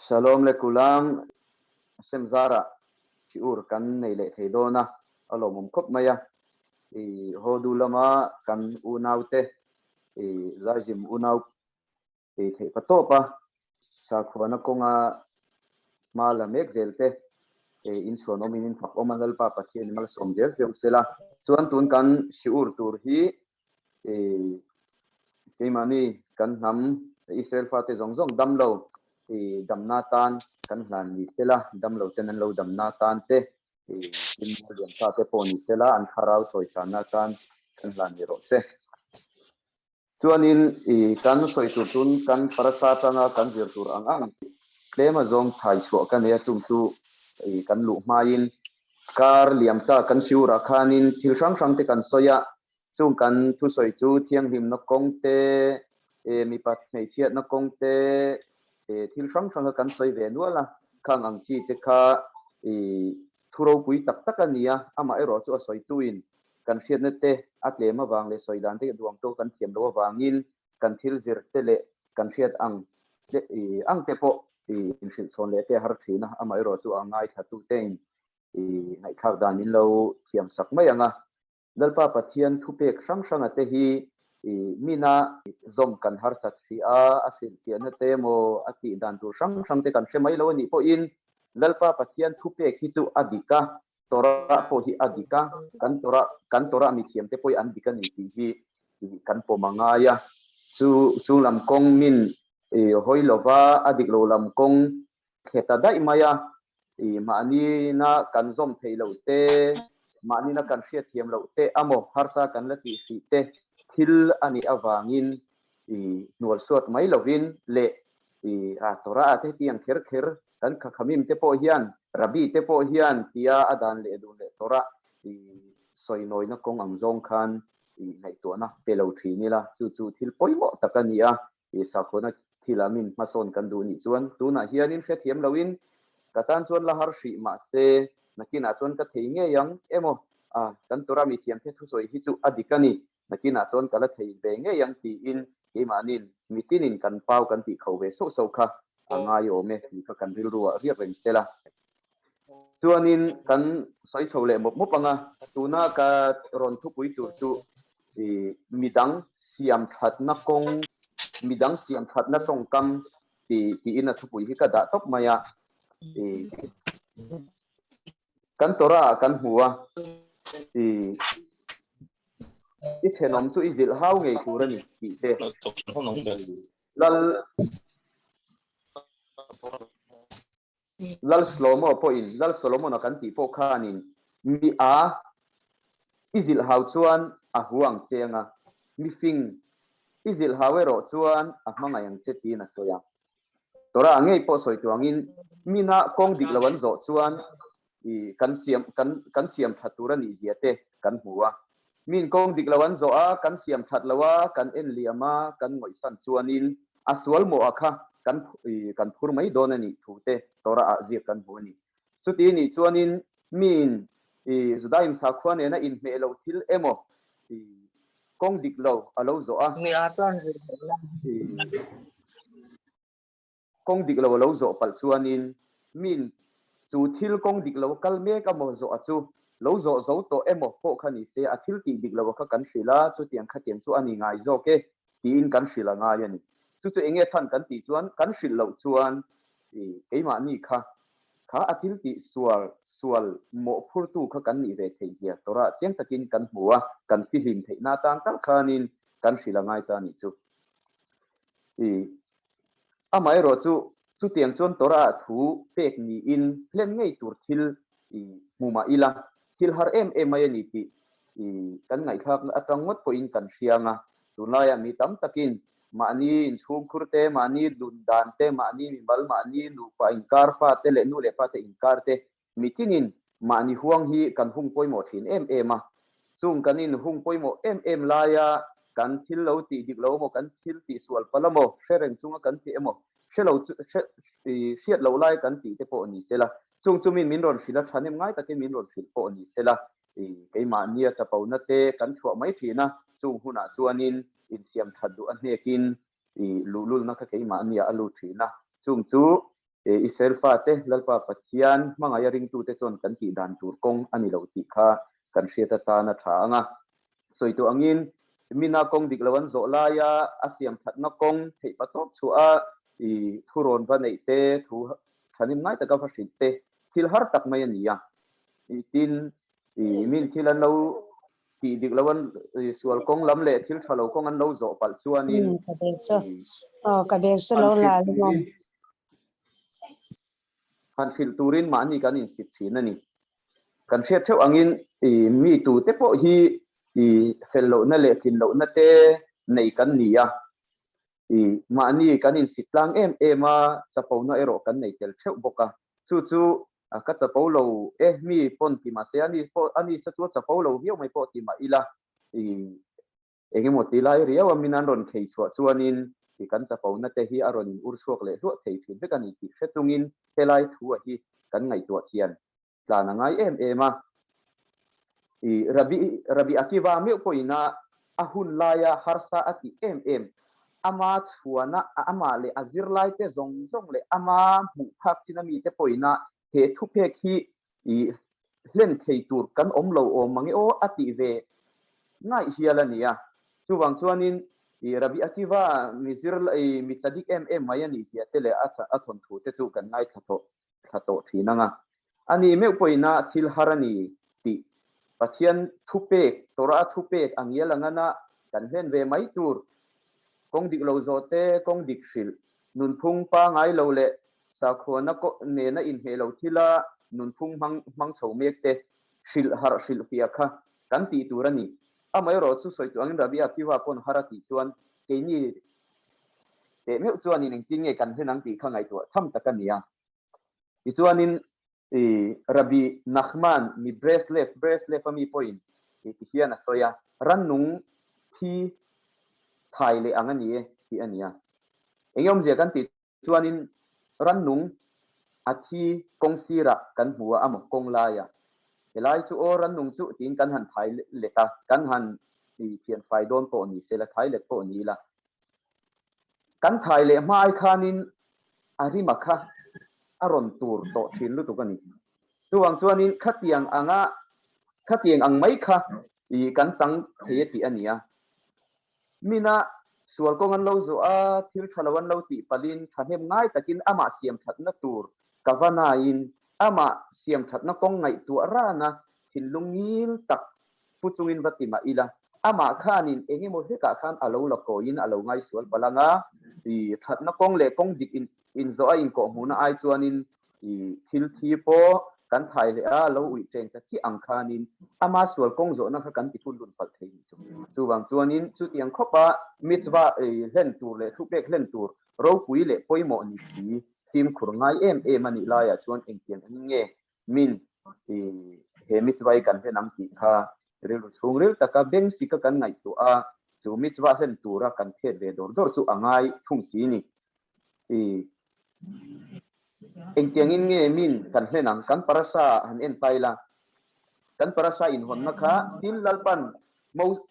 Shalom le kulam Hashem zarah thiur kan nei leh thei dawn a, a lawmawm khawp mai a. I Hodu lama kan unaute i Zaizim unau ei theih pa tawp a, sakhuana kawnga hma la mek zel te in chhuan awmin in fak awm a, Lalpa Pathian in malsawm zel zeuh sela. Chuan tun kan siur tur hi keimahni kan hnam Israel fate zawng zawng damlo damna tan kan hlan ni sela, damlo ten an lo damna tan te, tin lian te pawh ni sela an thlarau chawisanna tan kan hlan ni rawh se. Chuanin i kan sawi tur chun kan parasa atanga kan zir tur ang ang tlem a zawng chhai chhuah ka nei a, chung chu i kan luh hmain kar liam ta kan siurah khanin thil hrang hrang te kan sawi a, chung kan thusawi chu thianghlimna kawng te, mipat hmeichhiatna kawng te, thil hrang hrang kha kan sawi ve nual a, khang ang chi te kha i thu ropui tak tak a ni a, amaherawh chu a sawituin kan hriatna te a tlem avang leh sawi dan te duang tawk kan thiam loh avangin kan thil zir te leh kan hriat ang te ang te pawh inhrilh chhawn leh te a har thin a, amaherawh chu a ngaithla tein ngaihthlak dan min lo thiam sak mai ang a. Lalpa Pathian thupek hrang hranga te hi mina zawm kan harsat hrih a, a hrilhfiahna te emaw a tih dan tur hrang hrang te kan hre mai lo a nih pawhin Lalpa Pathian thupek hi chu a dik a, Torah pawh hi a dik a, kan Torah kan Torah mithiam te pawh hi an dik a ni tih hi kan pawm a ngai a. Chu chu lam kawng min hawi lova a dik lo lam kawng thle ta daih mai a, mahni-na kan zawm theih loh te, mahni-na kan hriatthiam loh te amaw harsa kan la tih hrih te thil a nih avangin hnual suat mai lovin leh Torah ah te hetiang kher kher kan Khakhamim te pawh hian, Rabbi te pawh hian tia a dan leh dun leh Torah sawi nawina kawng ang zawng khan ngaihtuahna pe lo thin ila, chu chu thil pawimawh tak a ni a. Sakhuana thilah min hmasawn kan duh nih chuan tunah hianin hrethiam loin ka tan chuan la har hrih mahse nakinah chuan ka thei ngei ang emaw a kan Torah mithiamte thusawi hi chu a dik a ni nakinah chuan ka la thei ve ngei ang tiin keimahnin mitinin kan pau kan tih kho ve sauh sauh kha a ngai awm e tih kha kan rilru ah riak reng sela. Chuanin kan sawi chho leh mawp mawp ang a, tuna ka rawn thupui tur chu i midang siam thatna kawng, midang siam thatna tawngkam ti tiin a thupui hi ka dah tawp mai a. I kan Torah ah kan hmu a, i i thenawm chu i zilh hau ngei tur a ni tih te Lal Lal Shlomo pawhin, Lal Solomon-a kan tih pawh khanin, Mi a i zilh hau chuan a hu ang che anga, mi fing i zilh hau erawh chuan a hmangaih ang che tiin a sawi a. Torah ngei pawh sawi tuangin, Mina kawng dik lo an zawh chuan i kan siam kan kan siam that tur a nih zia te kan hmu a. Min kawng dik lo an zawh a, kan siam that lo a, kan en liam a, kan ngawihsan chuanin a sual mawh a kha kan i kan phur mai dawn a nih thu te Torah ah ziak kan hmu a ni. Chuti nih chuanin min i Judaim sakhua nena inhmeh loh thil emaw i kawng dik lo a lo zawh a, Mi a chuan zir theihna. i Kawng dik lo a lo zawh palh chuanin min chu thil kawng dik lo kal mek emaw zawh a chu lo zawh zo tawh emaw pawh kha ni se a thil tih dik lo a kha kan hrilh a, chutiang khatiang chu a ni ngai zawk e tiin kan hrilh a ngai a ni. Chu chu enge chhan kan tih chuan kan hrilh loh chuan i keimahni kha kha a thil tih sual sual mawhphurtu kha kan nih ve theih zia Torah chiang takin kan hmu a, kan fihlim theihna atan tal khanin kan hrilh a ngai ta a nih chu. I Amaherawh chu, chutiang chuan Torah thu pek niin hlen ngei tur thil i hmu mah ila, thil har em em mai a ni tih i kan ngaihthlakna atang ngawt pawhin kan hriang a. Tunlaiah mi tam takin mahni inchhungkhur te, mahni dun dan te, mahni mimal, mahni nupa inkar fa te leh nu leh pa te inkar te mitinin mahni huang hi kan hung pawimawh thin em em a. Chung kan in hung pawimawh em em laia kan thil lo tih dik lo emaw, kan thil tih sual palh emaw, hre reng chunga kan tih emaw, hre lo chu hre hriat loh lai kan tih te pawh ni sela, chung chu min min rawn hrilh a, thahnem ngai takin min rawn hrilh pawh ni sela, keimahnia chapona te kan chhuah mai thin a, chung hunah chuanin insiam that duh a hnekin luhlulna kha keimahnia a lut thin a, chung chu. Israel fate Lalpa Pathian hmangaih a ringtute chuan kan tih dan tur kawng a ni lo tih kha kan hriat atan a tha ang a. Sawi tawh angin mina kawng dik lo an zawh laia a siam thatna kawng theih patawp chhuah a thurawn va neih te, thu thanim ngai taka va hrilh te thil har tak mai a ni a. Tin, min thil an lo tih dik lo an sual kawng lam leh thil tha lo kawng an lo zawh palh chuanin han hrilh turin han hrilh turin mahni kan insit thin a ni. Kan hriat theuh angin mi tute pawh hi fel lohna leh tlin lohna te nei kan ni a, mahni kan insit tlang em em a, chapona erawh kan nei tel theuh bawk a. Chu chu ka chapo lo e, mi pawn ti mah se, ani pawh ani sa chu a chapo lo viau mai pawh ti mah ila, Eng emaw ti lai riau a min an rawn khei chhuah chuanin i kan chapona te hi a rawn in ur chhuak leh hluah thei thin vek a ni tih hre chungin helai thu a hi kan ngaihtuah chian tlan a ngai em em a. I Rabbi Rabbi Akiva meuh pawhin a a hun laia harsa a tih em em ama chhuana amah leh a zirlai te zawng zawng leh ama hmuh phak chin a mite pawhin a he thupek hi i hlen thei tur kan awm lo awm mange aw a tih ve ngaih hial a ni a. Chuvang chuanin i Rabbi Akiva mi zir i mi tladik em em mai a nih zia te leh a a thawnthu te chu kan ngaithla tawh thla tawh thin ang a. A ni meuh pawhin a thil har a ni tih Pathian thupek, Torah thupek a ngial ang ana kan hlen ve mai tur kawng dik lo zawh te, kawng dik hrilh, nunphung pangai lo leh Sakhuana nena inhmeh lo thila nunphung hmang hmang chho mek te hrilh harh hrilh fiah kha kan tih tur a ni. Amaherawh chu sawi tuangin Rabbi Akiva pawn har a tih chuan keini teh meuh chuanin engtin nge kan hlen ang tih kha ngaihtuah tham tak a ni a. Tichuanin Rabbi Nachman mi Breslev, Breslev a mi pawhin ti hian a sawi a, Rannung thi thai leh ang a ni e tih a ni a. Enge awmzia kan tih Chuanin rannung a thi kawng sirah kan hmu a, amaw kawng laiah. Helai chu aw rannung chu tiin kan han thai let a, kan han thian fai dawn pawh ni se la, thai let pawh ni ila. Kan thai leh hma ai khanin a rima kha a rawn tur tawh thin lutuk a ni. Chuvang chuanin khatiang anga khatiang ang mai kha kan chang thei a tih a ni a. Mina sual kawng an lo zawh a, thil tha lo an lo tih palhin thahnem ngai takin amah siam thatna tur ka va naiin amah siam thatna kawng ngaihtuah rana thinlung ngil tak pu chungin va ti mah ila, amah khanin eng emaw hlekah khan a lo la kawiin a lo ngaisual palh ang a, i thatna kawng leh kawng dik inzawh a inkawhhmuhna ai chuanin I thil thi pawh kan thai leh a, lo uih cheng ta chiah ang khanin ama sual kawng zawhna kha kan ti phun lun palh thei nih chu. Chuvang chuanin chutiang khawpa mitzvah hlen tur leh thupek hlen tur ropui leh pawimawh ni si fimkhur ngai em em a nih laiah chuan engtiang engin nge min he mitzvah hi kan hlen ang tih kha rilru chhungril taka beng sika kan ngaihtuah a, chu mitzvah hlen tura kan phet ve dawr dawr chu a ngai thung si ni. I engtiangin nge min kan hlen ang? Kan parasha han en ta ila, kan parasha inhawnna kha tin Lalpan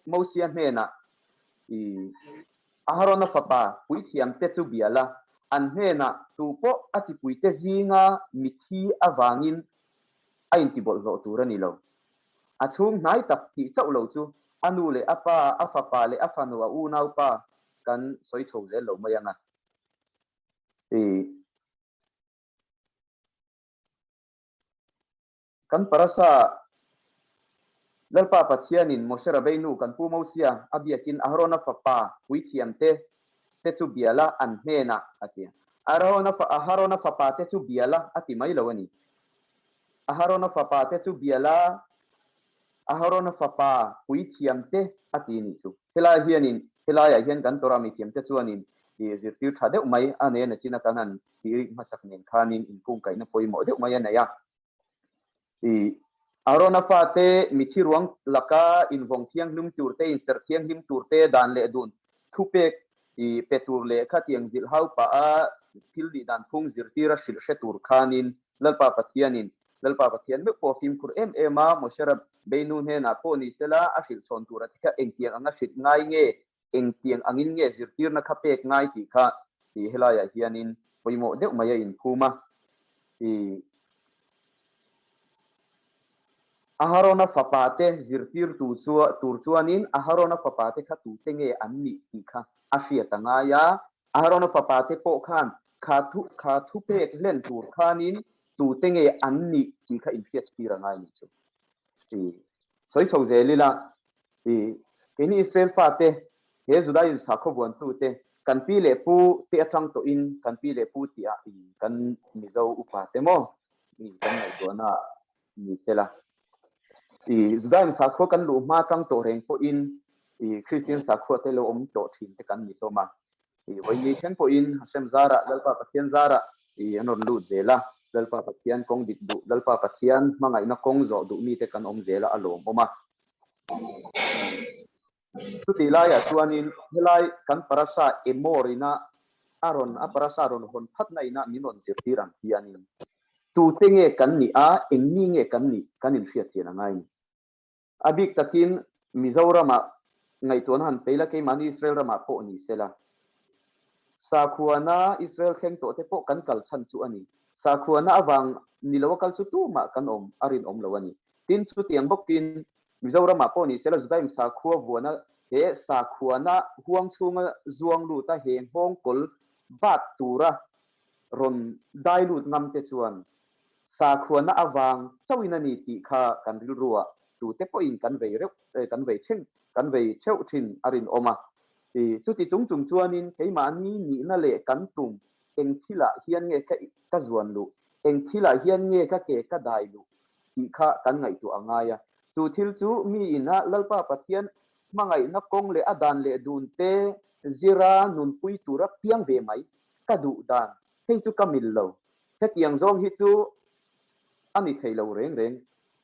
Mosia hnenah i Aharona fapa puithiamte chu bia la, an hnenah tupawh a chipuite zinga mithi avangin a intibawlhhlawh tur a ni lo. A chhung hnai tak tih chauh lo chu a nu leh a pa, a fapa leh a fanu, a unaupa kan sawi chho zel lo mai ang a. I kan parasa Lalpa Pathianin Mose Rabeinu kan pu Mosia a biakin Aharona fapa puithiamte te chu bia la an hnenah a ti a. Aharona Aharona fapa te chu bia la a ti mai lo a ni. Aharona fapa te chu bia la Aharona fapa puithiamte a ti nih chu. Helai hianin, helaiah hian kan Torah mithiamte chuanin i zirtir tha deuh mai a nen a china kan han tih rik hmasak nen khanin inkungkaihna pawimawh deuh mai a nei a. I Arona fate mithi ruang laka invawng thianghlim tur te, inserh thianghlim tur te, dan leh dun thupek i pe tur leh khatiang zilh hau pah a thil nih dan phung zirtira hrilh hre tur khanin Lalpa Pathianin Lalpa Pathian meuh pawh a fimkhur em em a, Moshe Rabbeinu hnenah pawh ni sela a hrilh chhawn tur a ti kha engtiang anga hrilh ngai nge, engtiang angin nge zirtirna kha pek ngai tih kha tih helaiah hianin pawimawh deuh mai a inphum a. I Aharona fapate zirtirtu chu tur chuanin Aharona fapate kha tute nge an nih tih kha a hriat a ngai a. Aharona fapate pawh khan kha thu kha thupek hlen tur khanin tute nge an nih tih kha inhriattir a ngai ni chu. I sawi chho zel ila, I keini Israel fate he Judaism sakhaw vuantute kan pi leh pu te atang tawhin kan pi leh pu tihah i kan Mizo upa te maw i kan ngaihtuahna ni sela. I Judaism sakhua kan luh hma tang tawh reng pawhin i Kristian sakhua te lo awm tawh thin te kan ni hlawm a. I vawiin thleng pawhin Hashem zarah Lalpa Pathian zarah i an rawn lut zel a, Lalpa Pathian kawng dik duh, Lalpa Pathian hmangaihna kawng zawh duh mite kan awm zel a, a lawmawm a. Chutih laiah chuanin helai kan parasha Emor ina a rawn a parasha rawn hawn phatna ina min rawn zirtir ang hianin tute nge kan nih a, eng mi nge kan nih kan inhriatchian a ngai ni. A bik takin Mizoramah ngaihtuahna han peila keimahni Israel ramah pawh ni sela. Sakhuana Israel thleng tawh te pawh kan kal chhan chu a ni. Sakhuana avang ni lo a kal chu tumah kan awm a rinawm lo a ni. Tin, chutiang bawkin Mizoramah pawh ni sela Judaim sakhua vuana he sakhuana huang chhunga zuang luta he nghawngkawl bat tura rawn dai lut ngam te chuan sakhuana avang chauhin a ni tih kha kan rilruah tute pawhin kan vei reuh kan vei thin kan vei theuh thin a rinawm a. Chuti chung chung chuanin keimahni nihna leh kan tum eng thilah hian nge ka ka zuan luh, eng thilah hian nge ka ke ka dai luh tih kha kan ngaihtuah a ngai a. Chu thil chu mi ina Lalpa Pathian hmangaihna kawng leh a dan leh dun te zira nunpui tura piang ve mai ka duh dan hei chu ka mil lo. Hetiang zawng hi chu a ni thei lo reng reng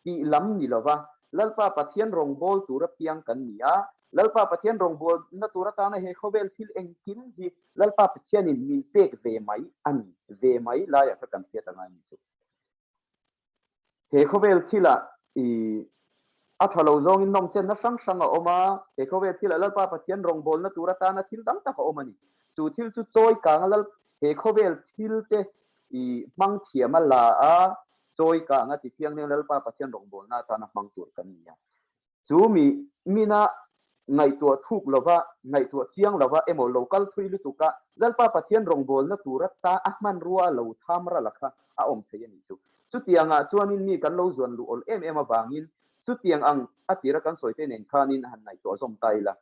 tih lam ni lova Lalpa Pathian rawngbâwl tura piang kan ni a. Lalpa Pathian rawngbâwlna tur atana he khawvel thil engkim hi Lalpa Pathianin min pek ve mai a ni ve mai laiah kha kan hriat a ngai ni chu. He khawvel thilah i a tha lo zawngin nawmchenna hrang hrang a awm a, he khawvel thilah Lalpa Pathian rawngbawlna tur atana thil dang tak a awm a ni. Chu thil chu chawi kanga Lal he khawvel thil te i hmang thiam a la a, chawi kanga ti thianghlim Lalpa Pathian rawngbawlna atana hmang tur kan ni a. Chu mi mina ngaihtuah thuk lova, ngaihtuah chiang lova emaw lo kal thui lutuk a, Lalpa Pathian rawngbawlna tura ta a hmanrua lo tham ral a kha a awm thei a nih chu. Chutiangah chuanin mi kan lo zuan luh awl em em avangin chutiang ang a tira kan sawite nen khanin han ngaihtuah zawm ta ila.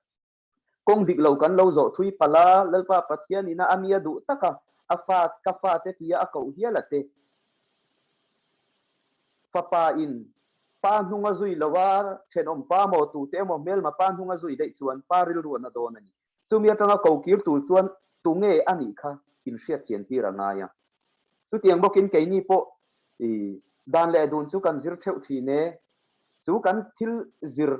Kawng dik lo kan lo zawh thui palh a, Lalpa Pathian ina a mi a duh tak a, a fa ka fate tia a koh hial a te. Fapa in pa hnung a zui lo a, thenawm pa maw tute emaw hmelma pa hnung a zui daih chuan pa rilru a na dawn a ni. Chumi atanga ko kir tur chuan tunge a nih kha inhriat chian tir a ngai a. Chutiang bawkin keini pawh i dan leh dun chu kan zir theuh thin e, Chu kan thil zir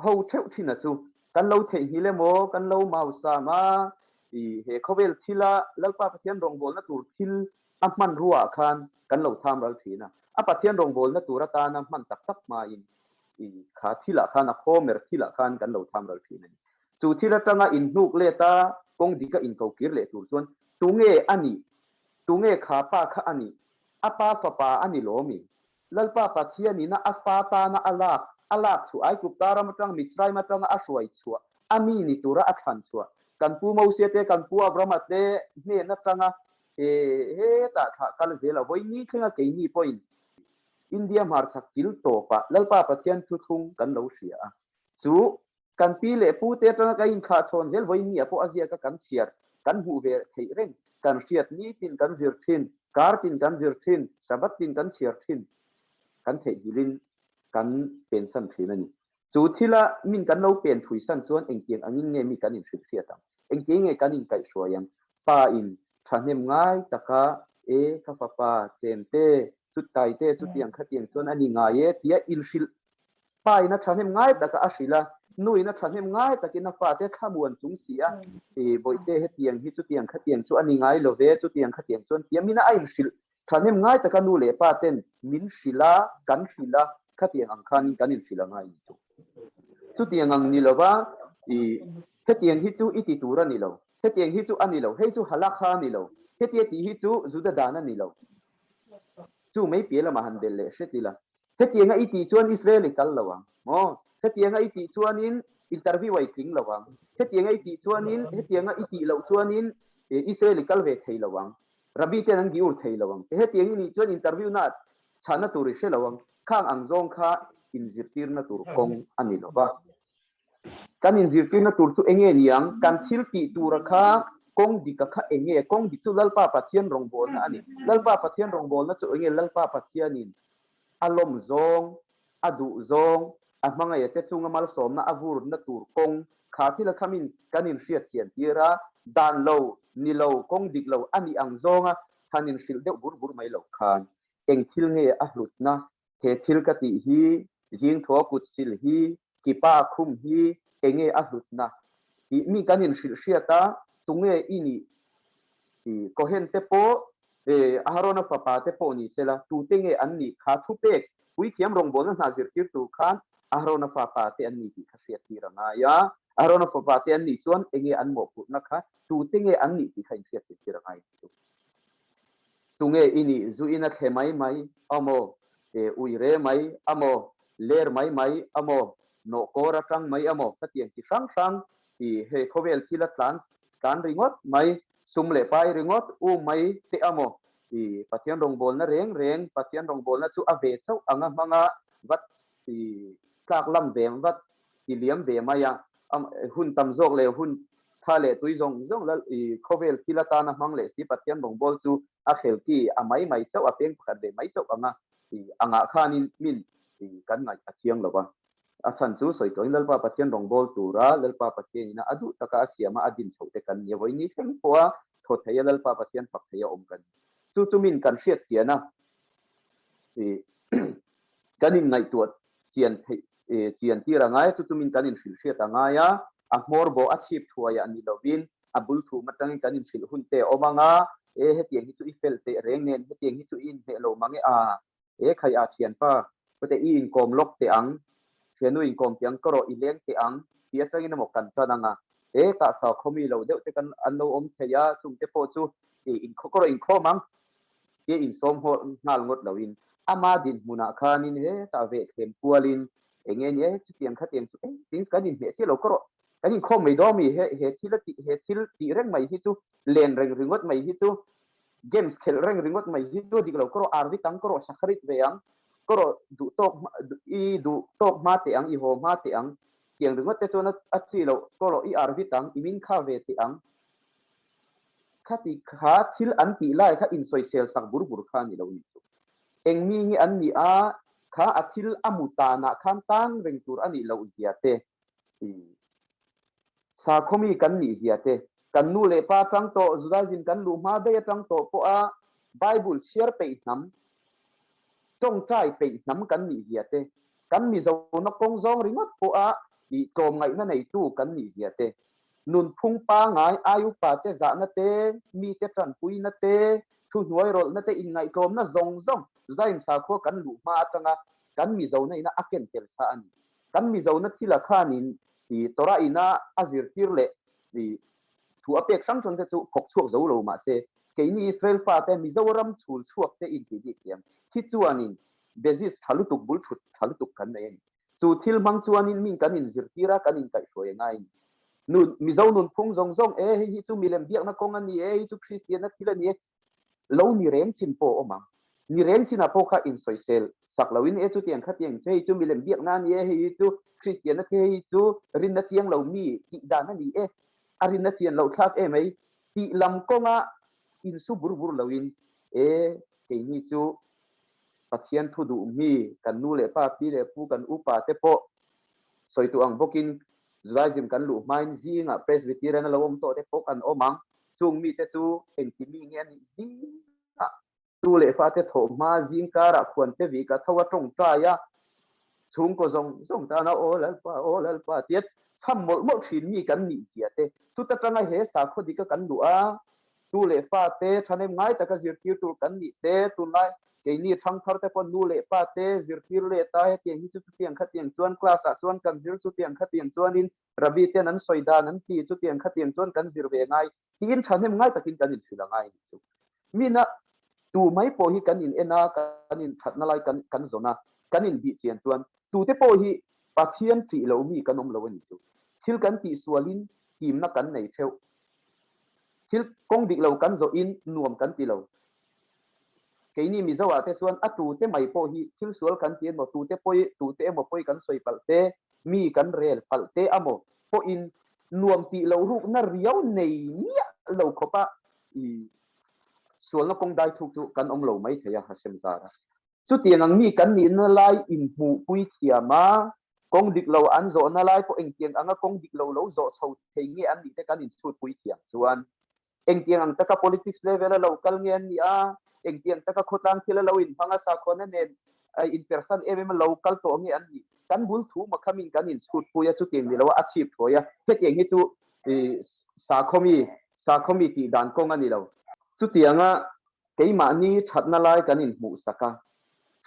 ho theuh thin a chu kan lo theihnghilh emaw, kan lo mausam a, i he khawvel thila Lalpa Pathian rawngbawlna tur thil a hmanrua ah khan kan lo tham ral thin a. A Pathian rawngbawlna tur atana hman tak tak hmain i kha thilah khan a khawmer thilah khan kan lo tham ral thin a ni. Chu thil atanga inhnuk let a, kawng dika inkokir leh tur chuan tunge a nih? Tunge kha pa kha a nih? A pa fapa a ni lawmi? Lalpa Pathian ina a fa tana a lak, a lak chhuah Aigupta ram atang Mitzraim atanga a hruai chhuah, a mi ni tura a thlan chhuah, kan pu Mosia te, kan pu Abrahama te hnen atanga he hetah thlah kal zel a vawi ni thlenga keini pawhin India hmarchhak kil tawpah Lalpa Pathian thuthlung kan lo hria a. Chu Kan pi leh pu te atanga ka inthlah chhawn zel vawiin ni ah pawh a ziak a kan chhiar, kan hmuh ve theih reng, kan hriat nitin kan zir thin, kar tin kan zir thin, Shabbat tin kan chhiar thin, kan theihnghilhin kan pensan thin a ni. Chu thila min kan lo pen thui san chuan engtiang angin nge mi kan inhrilh hriat ang? Engtiang nge kan inkaihhruai ang? Pa in thahnem ngai taka e ka fapa chemte, chutaite chutiang khatiang chuan a ni ngai e tia inhrilh Pa in a thahnem ngai taka a hrilh a, nu in a thahnem ngai takin a fate thlamuan chung si a, I bawihte hetiang hi chutiang khatiang chu a ni ngai lo ve, chutiang khatiang chuan tiam in a inhrilh thahnem ngai taka nu leh pa ten min hrilh a, kan hrilh a, khatiang ang khanin kan inhrilh a ngai ni chu. Chutiang ang ni lova, I hetiang hi chu i ti tur a ni lo, hetiang hi chu a ni lo, hei chu halakha a ni lo, hetia tih hi chu Juda dan a ni lo. Chu mai piah lamah han belh leh hret ila. Hetianga i tih chuan Israel i kal lo ang maw? Hetianga i tih chuanin interview a i tling lo ang. Hetianga i tih chuanin, hetianga i tih loh chuanin Israel i kal ve thei lo ang. Rabbi ten an giur thei lo ang che. Hetiang i nih chuan interview na chhahna tur i hre lo ang. Khang ang zawng kha inzirtirna tur kawng a ni lo va. Kan inzirtirna tur chu enge ni ang? Kan thil tih tura kha kawng dika kha enge? Kawng dik chu Lalpa Pathian rawngbawlna a ni. Lalpa Pathian rawngbawlna chu enge? Lalpa Pathianin a lawm zawng, a duh zawng, a hmangaih te chunga malsawmna a vurna tur kawng kha thil a khamin kan inhriat chian tir a, dan lo, ni lo, kawng dik lo a nih ang zawnga han inhrilh deuh bur bur mai loh khan eng thil nge a hlutna He thil ka tih hi, zingthaw kut sil hi, kipa khum hi enge a hlutna tih mi kan inhrilh hriat a, tunge i nih tih Cohen te pawh Aharona fapa te pawh ni sela, tute nge an nih kha thupek puithiam rawngbawlna hna zirtirtu khan Aharona fapa te an ni tih kha hriat tir a ngai a, Aharona fapa te an nih chuan enge an mawhphurhna kha tute nge an nih tih kha inhriat zirtir a ngai chu. Tunge i nih zu in a thle mai mai amaw, e ui re mai amaw, ler mai mai amaw, nawh kawr atang mai amaw khatiang chi hrang hrang i hei khawvel thil a tlan tlan ringawt mai, sum leh pai ringawt um mai te amaw i Pathian rawngbawlna reng reng Pathian rawngbawlna chu a ve chauh anga hmanga vat i tlak lam ve vat ti liam ve mai a, hun tam zawk leh hun tha leh tui zawng zawng lal i khawvel thil atana hmang leh si Pathian rawngbâwl chu a khel ki a mai mai chauh a peng pakhat ve mai chauh anga i angah khanin min i kan ngaih a thiang lo va. A chhan chu sawi tawhin Lalpa Pathian rawngbâwl tura Lalpa Pathianina a duh taka a siama a din chhoh te kan ni a, vawiin thleng pawha thaw theia Lalpa Pathian fak theia awm kan ni. Chu chu min kan hriat chian a i kan inngaihtuah chian theih chian tir a ngai a, chu chu min kan inhrilh hriat a ngai a, a hmawr bawh a chhip thuai ah ni lovin a bul thum atangin kan inhrilh hun te a awm ang a, e hetiang hi chu i fel teh reng nen, hetiang hi chu i inhmeh lo mang e a, e khai a thianpa, kawte i inkawm lawk teh ang, thiannu inkawm teh ang, ka rawh i leng teh ang tih atangin emaw kan tan ang a, e tah sa khawmi lo deuh te kan an lo awm thei a, chungte pawh chu i inkhaw ka rawh inkhawm ang. Tia insawm haw nghal ngawt loin ama dinhmunah khanin hetah veh thlem kualin eng nge ni e chutiang khatiang chu engtin kan inhmeh chiah lo ka rawh kan inkhawm mai dawn mi he he thil a tih he thil tih reng mai hi chu len reng ringawt mai hi chu games khelh reng ringawt mai hi chu a dik lo ka rawh arvi tang ka rawh sakharit ve ang ka rawh duh tawk i duh tawk hma teh ang i haw hma teh ang tiang ringawt te chuan a chi loh ka rawh i arvi tang i min kha ve teh ang Khati kha thil an tih lai kha insawisel sak bur bur kha a ni lo nih chu. Eng mi nge an nih a, kha a thil a mu tanah khan tan reng tur a nih loh zia te, sakhaw mi kan nih zia te, kan nu leh pa atang tawh Judaism kan luh hma daih atang tawh pawha Bible chhiar peih hnam, tawngtai peih hnam kan nih zia te, kan Mizona kawng zawng ringawt pawha tlawmngaihna neitu kan nih zia te, Nunphung pangngai, ai upate zahna te, mite tanpuina te, thuhnuai rawlhna te, inngaihtlawmna zawng zawng Zain sakhua kan luh hma atanga kan Mizona ina a ken tel sa a ni. Kan Mizona thila khanin Torah ina a zirtir leh thu a pek hrang hrang te chu phawk chhuak zo lo mahse keini Israel fate Mizoram chhul chhuak te intih bik thiam hi chuanin basis tha lutuk bul thut tha lutuk kan nei a ni. Chu thil hmang chuanin min kan inzirtir a, kan inkaihhruai a ngai a ni. Nun, Mizo nunphung zawng zawng, e hei hi chu milem biakna kawng a ni e, hei chu Kristianna thil a ni e, lo ni reng chin pawh a awm ang. Ni reng chinah pawh kha insawisel sak loin, e chutiang khatiang che, hei chu milem biakna a ni e, hei hi chu Kristianna thil, hei hi chu rinna chiang lo mi tih dan a ni e, a rinna chian loh thlak em ei tih lam kawnga insu bur bur loin, e keini chu Pathian thu duh mi kan nu leh pa, pi leh pu, kan upa te pawh sawi duh ang bawkin Judaism kan luh hmain zingah Presbyterian a lo awm tawh te pawh kan awm ang. Chung mite chu engti mi nge a nih zingah tu leh fate thawh hma zing karah khuan te vik a tho a tawngtai a, chhungkaw zawng zawng tana Aw Lalpa, Aw Lalpa tia chham mawlh mawlh thin mi kan nih zia te chuta tanga he sakhaw dika kan luh a, Tu leh fa te thahnem ngai taka zirtir tur kan nih te, tunlai keini thangthar te pawh nu leh pa te zirtir leh ta hetiang hi chu chutiang khatiang chuan class ah chuan kan zir chutiang khatiang chuanin Rabbi ten an sawi dan an ti chutiang khatiang chuan kan zir ve ngai tiin thahnem ngai takin kan inhrilh a ngai a nih chu. Mina. Tu mai pawh hi kan in en a, kan in thatna lai kan kan zawn a, kan in bih chian chuan tute pawh hi Pathian ṭih lo mi kan awm lo a ni chu. Thil kan tih sualin timna kan nei theuh. Thil kawng dik lo kan zawhin nuam kan ti lo. Keini Mizo ah te chuan a tute mai pawh hi thil sual kan ti emaw, tute pawi, tute emaw pawi kan sawi palh te, mi kan rel palh te amaw pawhin nuam tih loh rukna riau nei miah lo khawpa i sualna kawng dai thuk chu kan awm lo mai thei a, Hashem zara. Chutiang ang mi kan nihna lai inhmuhpui thiam a, kawng dik lo an zawhna lai pawh engtiang anga kawng dik lo lo zawh chho thei nge an nih te kan inchhutpui thiam chuan engtiang ang taka politics level a lo kal nge an nih a, engtiang taka khawtlang thil a lo inhmang a, sakhuana nen inpersan em em a lo kal tawh nge an nih. Kan bul thu makhamin kan inchhutpui a, chutiang ni lo a, a chhip thuai a, hetiang hi chu sakhawmi, sakhawmi tih dan kawng a ni lo. Chutianga keimahni thatna lai kan inhmuhsak a,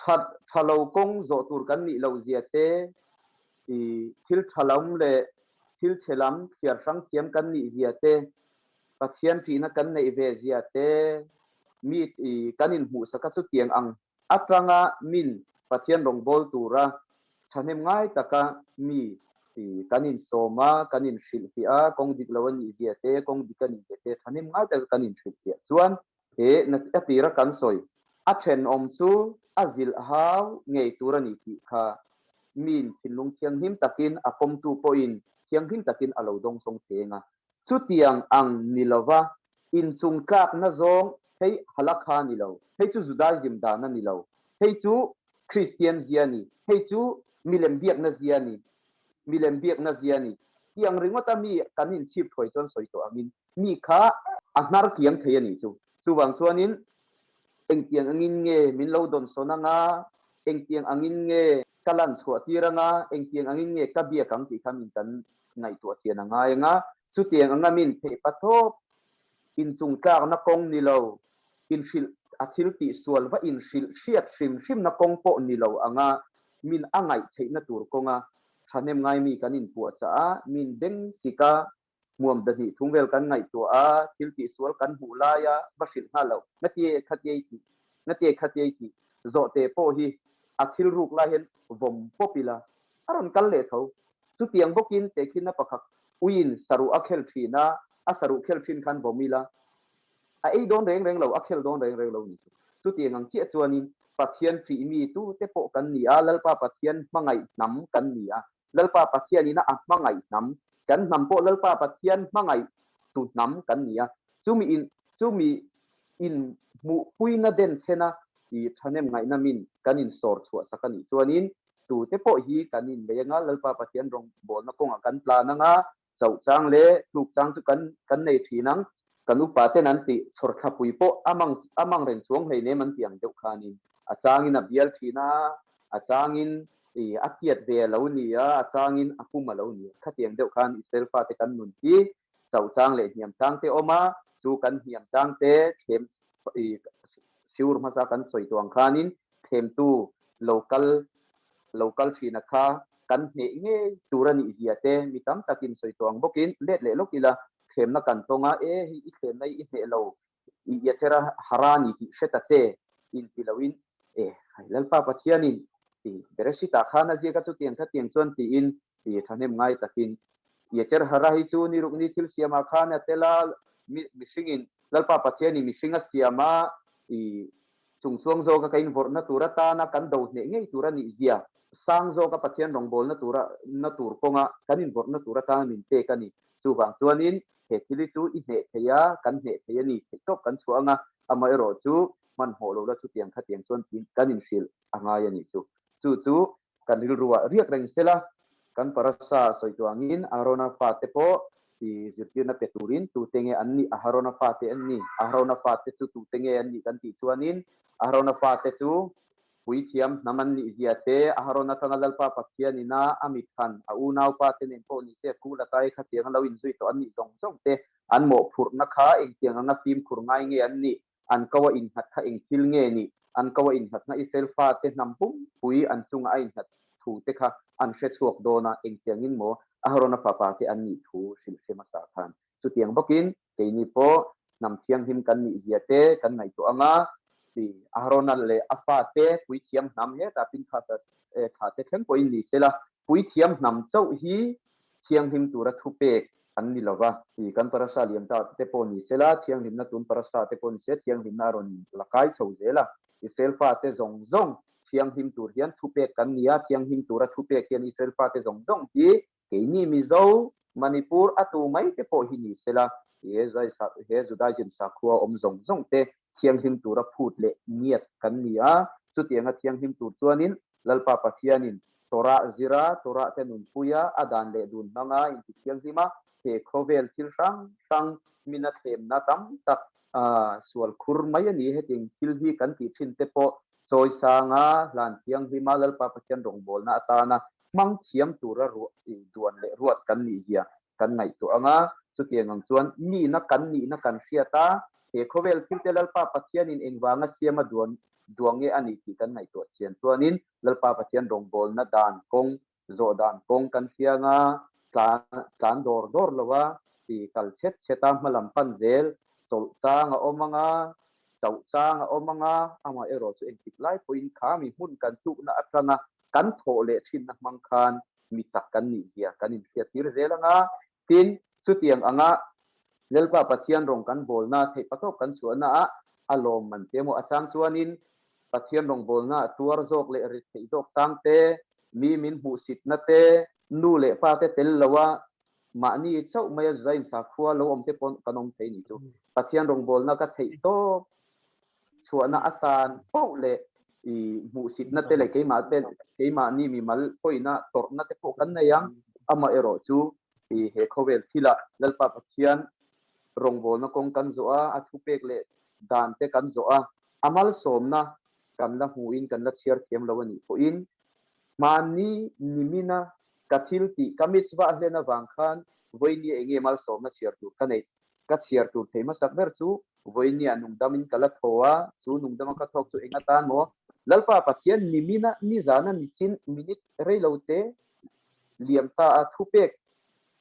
that tha lo kawng zawh tur kan nih loh zia te, thil tha lam leh thil chhe lam thliar hrang thiam kan nih zia te, Pathian thihna kan neih ve zia te, mi kan inhmuhsak a chutiang ang atanga min Pathian rawngbâwl tura thahnem ngai taka mi kan insawm a, kan inhrilhfiah a, kawng dik lo a nih zia te, kawng dik a nih zia te thahnem ngai taka kan inhrilhfiah chuan he a tira kan sawi a thenawm chu a zilh hau ngei tur a ni tih kha min thinlung thianghlim takin a pawmtu pawhin thianghlim takin a lo dawngsawng theng a. Chutiang ang ni lova inchung tlakna zawng hei Halakha ni lo, hei chu Judaism dan a ni lo, hei chu Kristian zia a ni, hei chu milem biakna zia a ni, milem biakna zia a ni tih ang ringawta mi kan inchhip thuai chuan sawi tawh angin mi kha a hnar kiang thei a nih chu. Chuvang chuanin engtiang angin nge min lo dawnsawn anga, engtiang angin nge ka lan chhuah tir anga, engtiang angin nge ka biak ang tih kha min kan ngaihtuah chian a ngai anga, chutiang anga min theih pathawp inchung tlakna kawng ni lo, inhrilh a thil tih sual va inhrilh hriat hrim hrimna kawng pawh ni lo anga min a ngaih theihna tur kawnga thahnem ngaimi kan inpuahchah a, min beng sik a, Hmuam dahnih thung vel kan ngaihtuah a, thil tihsual kan hmuh laia va hrilh nghal loh. Ngatie khatie tih, ngatie khatie tih zawhte pawh hi a thil ruk lai hian vawm pawp ila a rawn kal leh tho. Chutiang bawkin tehkhinna pakhat uiin saruh a khel thin a, a saruh khel thin khan vawm ila a ei dawn reng reng lo, a khel dawn reng reng lo ni chu. Chutiang ang chiah chuanin Pathian ṭih mi tute pawh kan ni a, Lalpa Pathian hmangaih hnam kan ni a, Lalpa Pathian ina a hmangaih hnam, kan hnam pawh Lalpa Pathian hmangaih tu hnam kan ni a, chumi in chumi in hmuhpuina den chhena i thahnem ngaihna min kan in sawr chhuah sak a nih chuanin tute pawh hi kan in lei anga Lalpa Pathian rawngbawlna kawngah kan tlan anga chauh chang leh tluk chang chu kan kan nei thin ang. Kan upa ten an tih chhawr thlapui pawh a mang a mang reng chuang hleinem an tih ang deuh khanin a changin a bial thin a, a changin i a tiat ve a lo ni a, a changin a pum a lo ni a. Khatiang deuh khan Israel fate kan nun hi chauh chang leh hniam chang te awm a, chu kan hniam chang te thlem i siur hmasa kan sawi tawh ang khanin thlemtu lo kal lo kal thina kha kan hneh ngei tur a nih zia te mi tam takin sawi tawh ang bawkin let leh lawk ila thlemna kan tawng a, e hei i thlemna hi i hneh lo i Yetzer Hara ni tih hre ta che inti loin e hai Lalpa Pathianin ti Bereshit ah khan a ziak a chutiang khatiang chuan tiin ti thahnem ngai takin Yetzer Hara hi chu ni ruk ni thil siamah khan a tel a, mihringin Lalpa Pathianin mihring a siam a i Chung chuang zawka ka invawrhna tur atana kan do hneh ngei tur a nih zia, sang zawka Pathian rawngbawlna tura na tur kawnga kan invawrhna tur atana min pek a ni. Chuvang chuanin he thil hi chu i hneh thei a, kan hneh thei a ni, theihtawp kan chhuah anga, amaherawh chu hmanhmawh lo la chutiang khatiang chuan kan inhrilh a ngai a nih chu. Chu chu Kan rilruah riak reng sela, kan parasa sawi tuah angin Aharona fate pawh ti zirtirna pe turin tute nge an nih? Aharona fate an ni. Aharona fate chu tute nge an nih kan tih chuanin Aharona fate chu puithiam hnam an nih zia te, Aharona atanga Lalpa Pathian ina a mithan a unaupa te nen pawh ni se kul atai khatiang a lo inzui tawh an nih zawng zawng te an mawhphurhna kha engtiang anga fimkhur ngai nge an nih? An ko a innghat kha eng thil nge nih? An ko a innghatna Israel fate hnam pumpui an chunga a innghat thu te kha an hre chhuak dawn a, engtiangin maw Aharona fapa te an nih thu hrilh hre hmasa khan. Chutiang bawkin keini pawh hnam thianghlim kan nih zia te kan ngaihtuah ang a, Ti Aharona leh a fate puithiam hnam hetah Pinkhasa thlahte thleng pawhin ni sela, puithiam hnam chauh hi thianghlim tura thupek an ni lova. Ti kan parasha liam ta te pawh ni sela, thianghlimna tun parasha te pawh ni se, thianghlimna a rawn la kai chho zel a. Israel fate zawng zawng thianghlim tur hian thupek kan ni a, thianghlim tura thupek hian Israel fate zawng zawng hi Keini Mizo, Manipur a tu mai te pawh hi ni sela, he he Judaism sakhua awm zawng zawng te thianghlim tura phut leh ngiat kan ni a, chutianga thianghlim tur chuanin Lalpa Pathianin Torah zira, Torah te nunpuia, a dan leh dun hmanga inti thianghlim a, he khawvel thil hrang hrang mina thlemna tam tak sual khur mai a ni. Hetiang thil hi kan tih thin te pawh chawisanga hlan thianghlima Lalpa Pathian rawngbawlna atana hmang thiam tura duan leh ruat kan nih zia kan ngaihtuah ang a, chutiang ang chuan nihna kan nihna kan hriat a, he khawvel thilte Lalpa Pathianin engvanga siama duan duang nge a ni tih kan ngaihtuah chian chuanin Lalpa Pathian rawngbawlna dan kawng, zawh dan kawng kan hria ang a, tlan tlan dawr dawr lo a, ti kal chhet chhet a hmalam pan zel chawlh chang a awm ang a, chauh chang a awm ang a, amaherawh chu engtik lai pawhin kha mi hmun kan tlukna atanga kan thawh leh thinna hmang khan mi chak kan nih zia kan inhriat tir zel ang a, tin, chutiang anga Lalpa Pathian rawng kan bawlna theih patawk kan chhuahna ah a lawm man te emaw a chang chuanin Pathian rawng bawlna a tuar zawk leh rit theih zawk chang te, mi min hmuhsitna te, nu leh pa te tel lo a mahni chauh maia Judaism sakhua lo awm te pawh kan awm thei nih chu. Pathian rawngbawlna ka theih tawp chhuahna a san poh leh i hmuhsitna te leh keimah te keimahni mimal pawina tawrhna te pawh kan nei ang. Amaherawh chu i he khawvel thilah Lalpa Pathian rawngbawlna kawng kan zawh a, a thupek leh dan te kan zawh a, a malsawmna kan la hmuhin kan la chhiar thiam lo a nih pawhin Hmanni nimina ka thil tih ka mitzvah hlen avang khan vawinia enge malsawmna chhiar tur ka neih? Ka chhiar tur thei hmasak ber chu vawinia nungdamin ka la thaw a, chu nungdama ka thawk chu eng atan maw? Lalpa Pathian nimina nizana nichin minute reilo te liam ta a thupek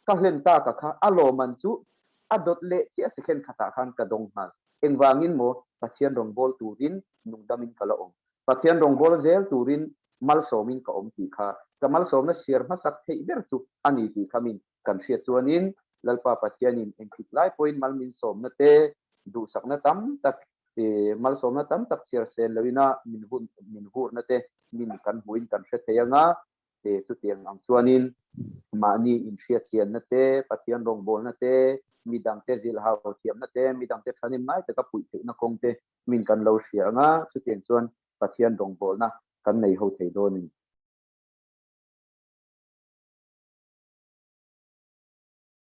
ka hlen ta ka kha a lawman chu a dawt leh chiah second khatah khan ka dawng nghal. Engvangin maw Pathian rawngbâwl turin nungdamin ka la awm? Pathian rawngbâwl zêl tûrin malsâwmin ka awm tih kha ka malsâwmna chhiar hmasak theih ber chu a ni tih kha min kan hriat chuanin Lalpa Pathianin engtik lai pawhin mal min sâwmna te, duhsakna tam tak, malsâwmna tam tak chhiar sên loina min hun min hurna te min kan hmuhin kan hre thei ang a, chutiang ang chuanin mahni inhriatchianna te, Pathian rawngbâwlna te, midangte zilhau thiamna te, midangte ṭhahnem ngai taka puih theihna kawng te min kan lo hria ang a, chutiang chuan Pathian rawngbawlna kan nei ho thei dawnin.